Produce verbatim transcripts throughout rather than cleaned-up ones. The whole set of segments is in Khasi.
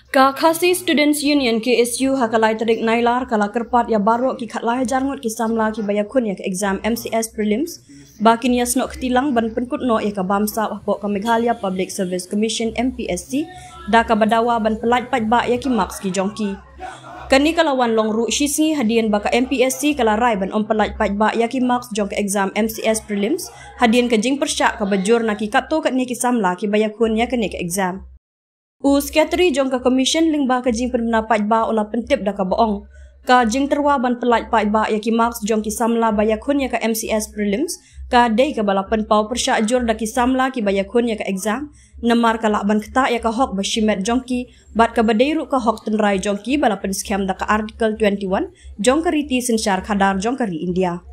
Ka Khasi Students Union, K S U, ha ka lai tarik Nailar ka la kyrpad ïa baroh ki khatlai hajar ngut ki samla kiba ïakhun ïa ka exam M C S Prelims ba kin ïasnoh kti lang ban pynkut noh ïa ka bamsap hapoh ka Meghalaya Public Service Commission, M P S C, da kaba dawa ban pyllait paidbah ïa ki marks ki jong ki. Kane ka la wan long ruh shisngi hadien ba ka M P S C ka la rai ban ym pyllait paidbah ïa ki marks jong ka exam M C S Prelims hadien ka jingpyrshah kaba jur na ki katto katne ki samla kiba ïakhun ïa kane ka exam. U Secretary jong ka Commission lyngba ka jingpynbna paidbah u la pyntip da kaba ong, ka jingtyrwa ban pyllait paidbah ïa ki marks jong ki samla ba ïakhun ïa ka M C S Prelims ka dei kaba la pynpaw pyrshah jur da ki samla kiba ïakhun ïa ka exam, namar ka lah ban ktah ïa ka hok ba shimet jong ki bad kaba dei ruh ka hok tynrai jong ki ba la pynskhem da ka Article twenty-one jong ka riti synshar khadar jong ka ri India.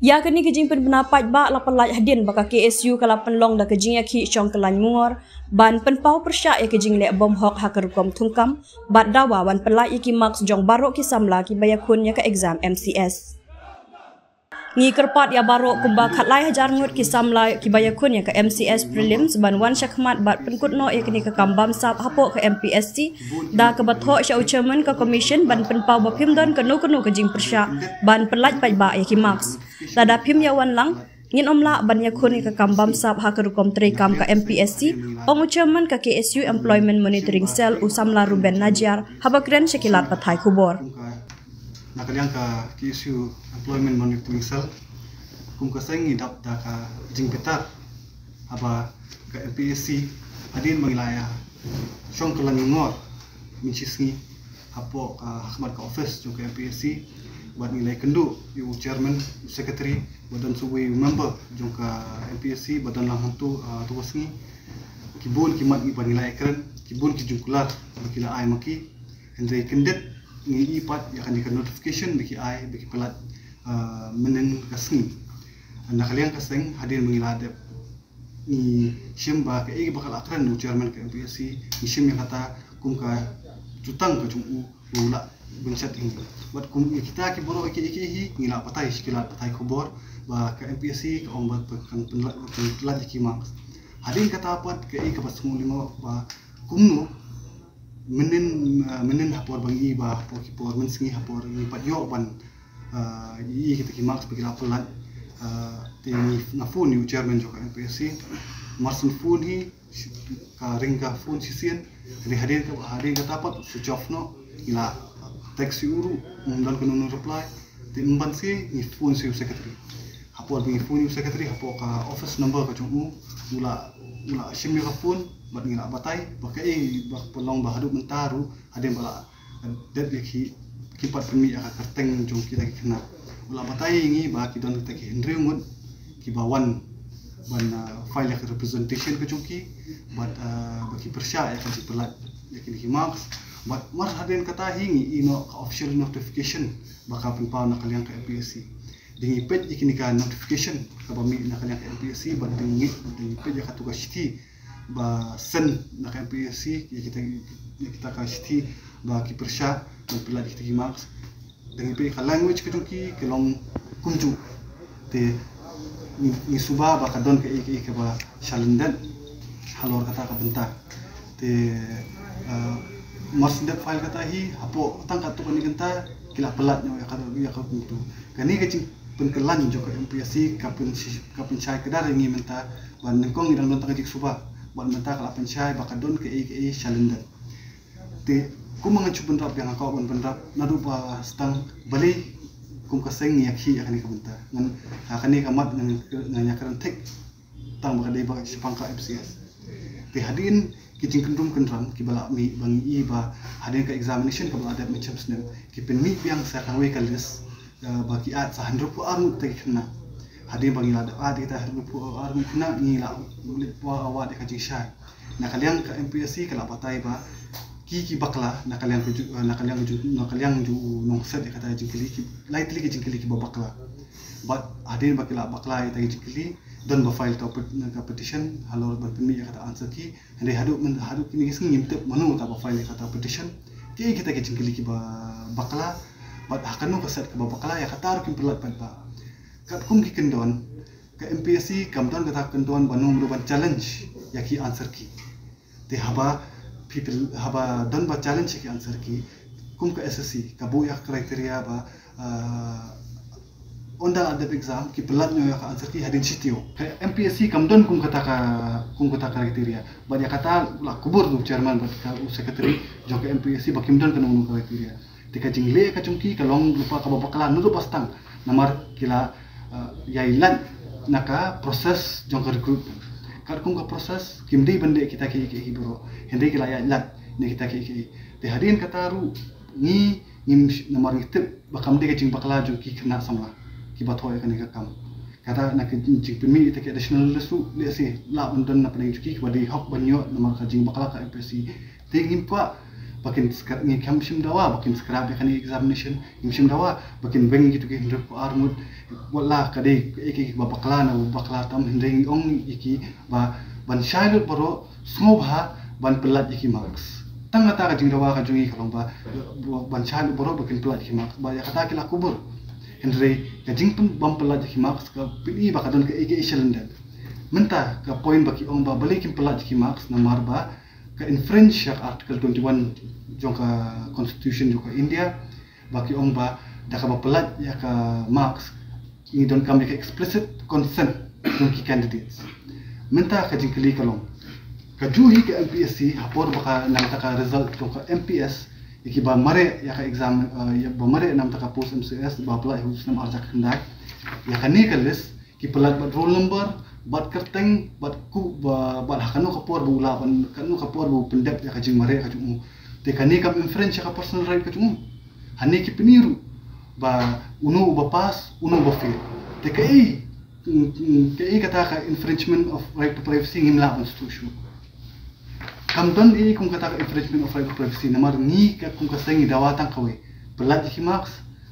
Ïa kane ka jingpynbna paidbah la pyllait hadien ba ka K S U ka la pynlong da ka jingïakhih shong kyllain mungor ban pynpaw pyrshah ïa ka jingleh bym hok ha ka rukom thungkam bad dawa ban pyllait ïa ki marks jong baroh ki samla kiba ïakhun ïa ka exam M C S. Ngi kyrpad ïa baroh kumba khatlai hajar ngut ki samla kiba ïakhun ïa ka M C S Prelims ban wan shakhmat bad pynkut noh ïa kane ka kam bamsap hapoh ka M P S C, da kaba thoh sha u Chairman ka Commission ban pynpaw ba phim don kano kano ka jingpyrshah ban pyllait paidbah ïa ki marks. Lada phim ïa wan lang, ngin ym lah ban ïakhun ïa ka kam bamsap ha ka rukom treikam ka M P S C, ong u Chairman ka K S U Employment Monitoring Cell, u samla Ruben Najiar, haba kren sha ki lad pathai khubor. Na ka liang ka K S U Employment Monitoring Cell, kum ka seng ngi dap da ka jingbitar haba ka M P S C hadien ba ngi la ïa shong kyllain mungor mynshisngi hapoh ka, ha khmat ka office jong ka M P S C, bad ngi la ïakynduh ïa u Chairman, u Secretary, bad don sa uwei u member jong ka M P S C, bad don lang hangto, ah, to ka sngi. Ki bun ki mat ngi ba ngi la ïakren, ki bun ki jingkular ba ki la ai ma ki. Hynrei kyndit ngi i pat ïa kane ka notification ba ki ai ba ki pyllait, ah, mynnin ka sngi. Na ka liang ka seng hadien ba ngi la dep ngi shim ba kaei ba ka la kren u Chairman ka M P S C, ngi shim ïa kata kum ka jutang ka jong u, u la bunshat hi. Bad kum ïa kita ki baroh ïa ki, ïa ki hi ngi la batai sha ki lad pathai khubor ba ka M P S C ka ong ba kan pynlait, kan pynlait ïa ki marks. Hadien kata pat kaei kaba sngewlyngngoh ba kumno mynnin, ah, mynnin ha por ba ngi i ba ha por ki por mynsngi ha por ngi pat ïoh ban, ah, i kita ki marks ba ki la pyllait, ah, te ngi, nga phone ïa u Chairman jong ka M P S C. Mar syn phone hi ka ring ka phone shisien. Hynrei hadien ka, hadien kata pat switch off noh. Ngi la text ïa u ruh, ym don kano kano reply. Te ym banse ngi phone sha u Secretary. Ha por ba ngi phone ïa u Secretary hapoh ka office number ka jong u, u la, u la shim ïa ka phone bad ngi la batai ba kaei ba ka pynlong ba haduh mynta ruh hadien ba la dep ïa ki, kim pat pynmih ïa ka kyrteng jong kita ki khynnah. U la batai ïa ngi ba ki don kita ki hynriew ngut kiba wan ban, ah, file ïa ka representation ka jong ki bad, ah, ba ki pyrshah ïa ka jingpyllait ïa kine ki marks. Bad mar hadien kata hi ngi i noh ka official notification ba ka pynpaw na ka liang ka M P S C. Dang ngi peit ïa kine ka notification kaba mih na ka liang ka M P S C bad dang ngi, dang ngi peit ïa kato ka shithi ba send na ka M P S C ïa kita, ïa kita ka shithi ba ki pyrshah ban pyllait ïa kita ki marks. Dang ngi peit ka language ka jong ki ka long kumjuh. Te ngi, ngi suba ba ka don kaei kaei kaba shalyndet halor kata ka bynta. Te, ah, mar shu dep file kata hi hapoh tang katto katne kynta ki la pyllait noh ïa ka, ïa ka kumto. Kane ka jingpynkylla jong ka M P S C ka pyn, ka pynshai kdar ïa ngi mynta ba nyngkong ngi dang don tang ka jingsuba bad mynta ka la pynshai ba ka don kaei kaei shalyndet. Te kumba ngan shu bynrap ïa nga kwah ban bynrap naduh ba sdang balei kum ka seng ngi ïakhih ïa kane ka bynta. Ngan, ha kane ka mat ngan, ngan ïakren thik tang ba ka dei ba shaphang ka M C S. Te hadien ki jingkyndrum kyndram kiba la mih ba ngi i ba hadien ka examination kaba la dep mynshem snem ki pynmih biang sa kawei ka list, eh, ba ki add sa hynriewphew ar ngut kita ki khynnah. Hadien ba ngi la dep add kita hynriewphew ar ngut khynnah ngi la leit wad ïa ka jingshai. Na ka liang ka M P S C ka la batai ba ki ki bakla na ka liang ka ju, na ka liang ka ju, na ka liang ju nongset ïa kata ka jingkylli ki lai tylli ki jingkylli kiba bakla. Bad hadien ba ki la bakla ïa kita ki jingkylli don ba file ka pet, ka petition halor ban pynmih ïa kata answer key. Hynrei haduh myn, haduh kine ki sngi ngim tip mano uta ba file ïa kata petition. Kiei kita ki jingkylli kiba bakla bad ha kano ka set kaba bakla ïa kata ruh kim pyllait pat ba. Katkum ki kyndon ka M P S C kam don kata ka kyndon ba nym ruh ban challenge ïa ki answer key. Te haba Ki pil-, haba don ba challenge ki answer ki, kum ka S S C ka buh ïa ka criteria ba, ah, ynda la dep exam ki pyllait noh ïa ka answer ki hadien shi taïew. Ka M P S C kam don kum kata ka, kum kata ka criteria. Bad ïa kata la kubur u chairman bad ka u secretary jong ka M P S C ba kim don kano kano ka criteria. Te ka jingleh ka jong ki ka long lypa kaba bakla naduh ba sdang. Namar ki la, eh, ïaid lait na ka process jong ka recruitment. Katkum ka process kim dei ban leh kita kiei kiei baroh. Hynrei ki la ïaid lait na kita kiei kiei. Te hadien kata ruh ngi ngim sh-, namar ngi tip ba kam dei ka jingbakla jong ki khynnah samla kiba thoh ïa kane ka kam. Kata na ka jing-, jingpynmih ïa kita ki additional list ruh lehse lah ban don na pdeng jong ki kiba dei hok ban ïoh namar ka jingbakla ka M P S C. Te ngim kwah ba kin scrap, ngim shym dawa ba kin scrap ïa kane examination, ngim shym dawa ba kin weng ïa kito ki hynriewphew ar ngut. Wat la ka dei kaei kaei ba bakla ne bakla tam, hynrei ngi ong ïa ki ba ban shai lut baroh, sngewbha ban pyllait ïa ki marks. Tang kata ka jingdawa ka jong ngi ka long ba ban shai lut baroh ba kin pyllait ïa ki marks, ba ïa kata ki la kubur. Hynrei ka jingpyn-, bym pyllait ïa ki marks ka pyni ba ka don kaei kaei shalyndet. Mynta ka point ba ki ong ba balei kim pyllait ïa ki marks, namar ba ka infringe ïa ka Article twenty-one jong ka Constitution jong ka India, ba ki ong ba da kaba pyllait ïa ka marks ngi donkam ïa ka explicit consent jong ki candidates. Mynta ka jingkylli ka long, ka ju hi ka M P S C ha por ba ka nang ta ka result jong ka M P S ïa kiba mareh ïa ka exam, eh, ïa ba mareh namar ka post M C S ba pyllait ha u snem arhajar khyndai, ïa kane ka list ki pyllait bad roll number, bad kyrteng, bad ku, ba, bad ha kano ka por ba u lah ban, kano ka por ba u pyndep ïa ka jingmareh ka jong u. Te kane kam infringe ïa ka personal right ka jong u. Hangne ki pyni ruh ba uno uba pass, uno uba fail. Te kaei, mm, mm, kaei kata ka infringement of right to privacy ngim lah ban sngewthuh shuh. Kam don ei kum kata ka infringement of right to privacy, namar ngi ka kum ka seng ngi dawa tang kawei, pyllait ïa ki marks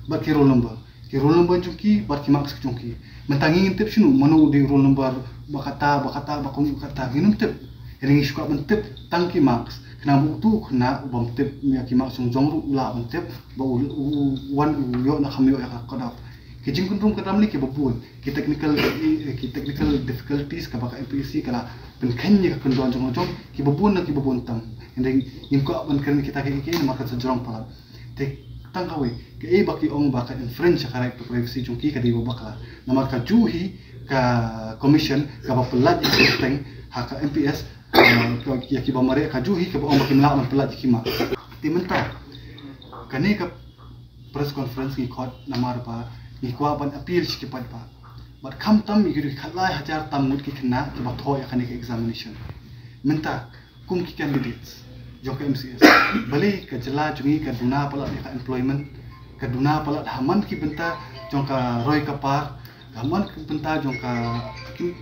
bad ki roll number. Ki roll number jong ki bad ki marks jong ki. Mynta ngi ngim tip shano mano u dei roll number ba kata, ba kata, ba kum kata, ngim tip. Hynrei ngi shu kwah ban tip tang ki marks. Khnang ba uto u khynnah u bym tip ïa ki marks jong jong ruh u lah ban tip ba u, u, u wan u ïoh ne kham ïoh ïa ka cut off. Ki jingkynrum kynram lei kiba bun, ki technical, eh, ki technical difficulties kaba ka M P S C ka la pynkheiñ ïa ka kyndon jong jong, kiba bun ne kiba bun tam. Hynrei ngim kwah ban kren kita kiei kiei namar ka sa jrong palat. Te tang kawei, kaei ba ki ong ba ka infringe ka right to privacy jong ki ka dei ba bakla. Namar ka ju hi ka commission kaba pyllait ïa ki kyrteng ha ka M P S, eh, ka, ïa kiba mareh, ka ju hi kaba ong ba kim lah ban pyllait ïa ki marks. Te mynta kane ka press conference ngi khot namar ba ngi kwah ban appeal sha ki paidbah. Bad khamtam ïa ki khatlai hajar tam ngut ki khynnah kiba thoh ïa kane ka examination. Mynta kum ki candidates jong ka M C S, balei ka jylla jong ngi ka duna palat ïa ka employment, ka duna palat ha man ki bynta jong ka roi ka par, ha man ki bynta jong ka, ki,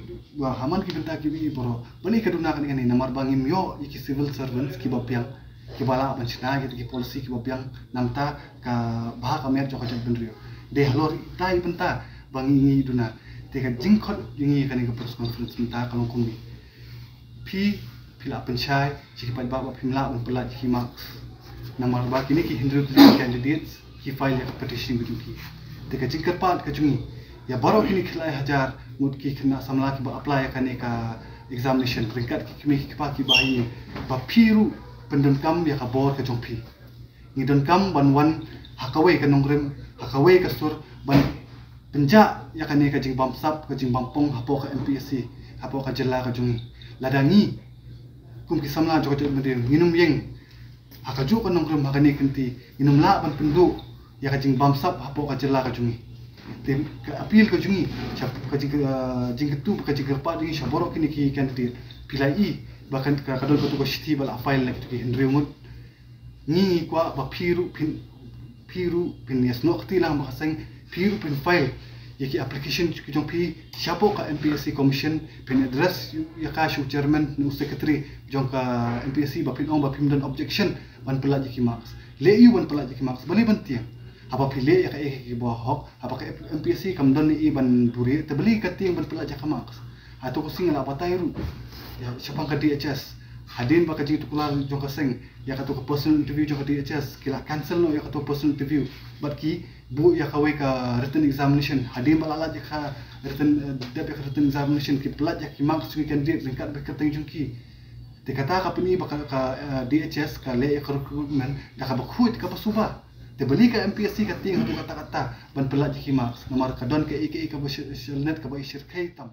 ha man ki bynta kiwei baroh. Balei ka duna kane kane, namar ba ngim ïoh ïa ki civil servants kiba biang, kiba lah ban shna ïa ki policy kiba biang na bynta ka bha ka miat jong ka jaitbynriew. Dei halor ita i bynta ba ngi, ngi duna. Te ka jingkhot jong ngi ïa kane ka press conference mynta ka long kumne. Phi, phi lah pynshai sha ki paidbah ba phim lah ban pyllait ïa ki marks. Namar ba kine ki hynriew tylli ki candidates ki file ïa ka petition ka jong ki. Te ka jingkyrpad ka jong ngi ïa baroh kine ki lai hajar ngut ki khynnah samla kiba apply ïa kane ka examination ryngkat ki kmie ki kpa kiba ha ïing, ba phi ruh pyndonkam ïa ka bor ka jong phi. Ngi donkam ban wan ha kawei ka nongrim, ha kawei ka sur ban pynjah ïa kane ka jingbamsap, ka jingbamphong hapoh ka M P S C, hapoh ka jylla ka jong ngi. Lada ngi kum ki samla jong ka jaitbynriew ngin ym ïeng ha kajuh ka nongrim ha kane ka kynti, ngin ym lah ban pynduh ïa ka jingbamsap hapoh ka jylla ka jong ngi. Te ka appeal ka jong ngi, sha ka jing, eh, jingkyntu, ka jingkyrpad jong ngi sha baroh kine ki candidate. Phi la i ba ka, ka, ka don kato ka shithi ba la file na kito ki hynriew ngut. Ngi, ngi kwah ba phi ruh phin, phi ruh phin ïasnoh kti lang bad ka seng, phi ruh phin file ïa ki application ki jong phi shapoh ka M P S C Commission, phin address ïa ka sha u chairman ne u secretary jong ka M P S C ba phin ong ba phim don objection ban pyllait ïa ki marks. Leh ïa u ban pyllait ïa ki marks, balei ban tieng? Haba phi leh ïa kaei kaei kaba hok, haba ka M P S C kam don ei ei ban buhrieh, te balei ka tieng ban pyllait ïa ka marks? Hato ka seng la batai ruh ïa shaphang ka D H S. Hadien ba ka jingïatuklar jong ka seng ïa kato ka personal interview jong ka D H S, ki la cancel noh ïa kato personal interview. Bad ki buh ïa kawei ka written examination. Hadien ba la lait ïa ka written, eh, dep ïa ka written examination, ki pyllait ïa ki marks jong ki candidate ryngkat bad ka kyrteng jong ki. Te kata ka pyni ba ka, ka, eh, D H S ka leh ïa ka recruitment da kaba khuid, kaba suba. Te balei ka M P S C ka tieng haduh katta katta ban pyllait ïa ki marks, namar ka don kaei kaei kaba shyrkhei tam.